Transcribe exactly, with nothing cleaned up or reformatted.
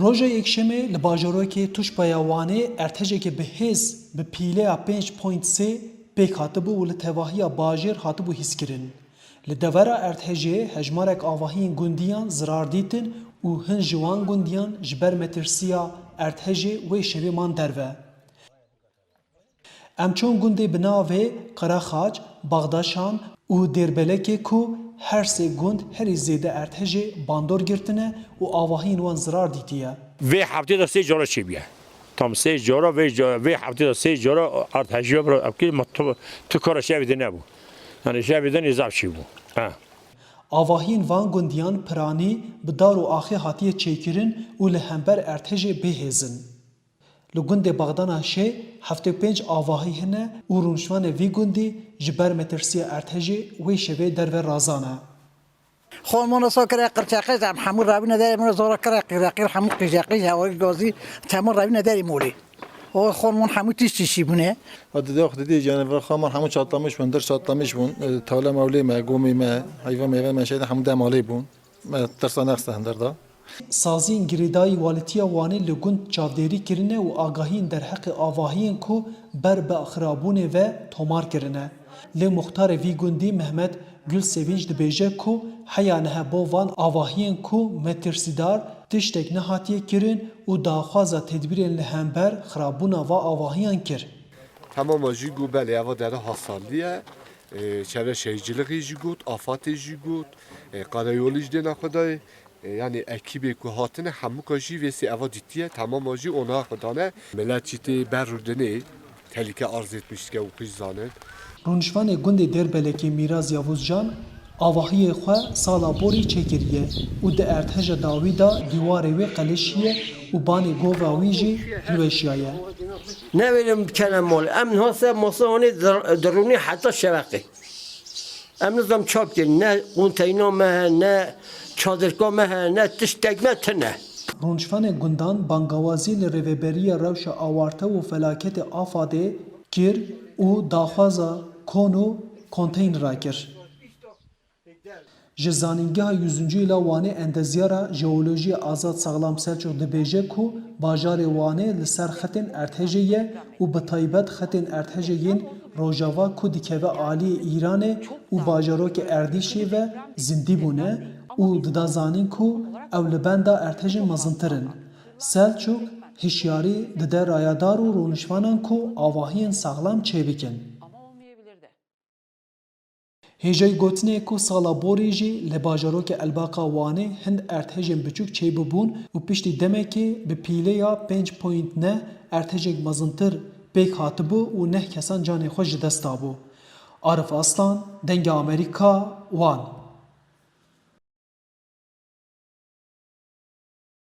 Roja Yekşemê li bajarokê Tuşba ya Wanê erdhejeke bi hêz bi pîleya pênc point sê pêk hatibû û li tevahiya bajêr hatibû hîskirin. Li devera erdhejê hejmarek avahiyên gundiyan zirar dîtin û hin ji wan gundiyan ji ber metirsiya erdhejê wê şevê man derve. Em çûn gundê bi navê Qerexaç, Baxdaşan û Dêrbelekê ku her sê gund herî zêde erdhejê bandor girtine û avahiyên wan zirar dîtiye. Vê heftê de sê cara çêbûye. Tam sê cara vê ca-, vê heftê de sê cara erdhejî ya bira evkê ma tu, tu kara şevê de nebû. Yani şevê de nêzaf çêbû. Ha. Avahiyên van gundiyan piranî bi dar û axê hatiye çêkirin û li hember erdhejê bêhêz in. Li gundê Baxdana Şê heftê û pênc avahî hene û rûniştvanê vî gundî ji ber metirsiya erdhejê wê şevê derve razan e. Xon mona so kire qirçeqij em hemû rewîne derê mona zora kire qîreqîr hemû qîjeqij hewayî gazî hemû rewîne derê molê. O xon mon hemû tişt tişî bûne. Hadi de xdi dê yani ve xaman hemû çatlamış bûn, der çatlamış bûn. E, tawle mewlê me, gomê me, heyve meyve me şeyde hemû demalê bûn. Me tirsa nexiste hinder da. Saziyên girêdayî Walîtiya Wanê li gund çavdêrî kirine û agahiyên derheqê avahiyên ku ber bi xirabûnê ve tomar kirine. Lê muxtarê vî gundî Mehmet Gulsevinç dibêje ku heya niha bo van avahiyên ku metirsîdar tiştek nehatiye kirin û daxwaza tedbîrên li hember xirabûna va avahiyan kir. Tamama jî got, belê, eva dere hasarlî ye. E, çevre şehîdcilixê jî got, afatê jî got, e, karayolî jî dêna xwe dayê. E, yanî ekîbê ku hatine hemûka jî vê sê eva dîtiye, tamama jî ona xwe dane. Milet jî tê ber rûdinê tehlîke arz etmiş dike û xwe jî zanin. Rûnişvanê gundê Dêrbelekê Mîraz Yavuzcan avahiyê xwe sala borî çêkiriye û di erdheja dawî de dîwarê wê qelişiye û banê gova wî jî hilweşiyaye. Newêrin bikene mol. Em niha se masa honê dir-, dirûnî heta şeveqê. Em nizam çap kirin. Ne konteyna me he, ne çadirka me he, ne tiştek me tine. Rûnişvanê gundan bangawazî li rêveberiya rewşa awarte û felaketê AFADê kir û daxwaza kon û konteynera kir. Ji Zanîngeha Yüzüncü Yıla Wanê endezyara jeolojiyê Azad Saxlam Selçuk dibêje ku bajarê Wanê li ser xetên erdhejê ye û bi taybet xetên erdhejê yên rojava ku dikeve aliyê Îranê û bajarokê Erdîşê ve zindî bûne û dida zanîn ku ew li benda erdhejên mezintir in. Selçuk hişyarî dide rayadar û rûniştvanan ku avahiyên saxlam çêbikin. Hêjayî gotinê ye ku sala borî jî li bajarokê Elbaqa Wanê hin erdhejên biçûk çêbûbûn û piştî demekê bi pîleya pênc point neh erdhejek mezintir pêk hatibû û neh kesan canê xwe ji dest dabû. Arif Aslan, Dengê Amerîka, Wan.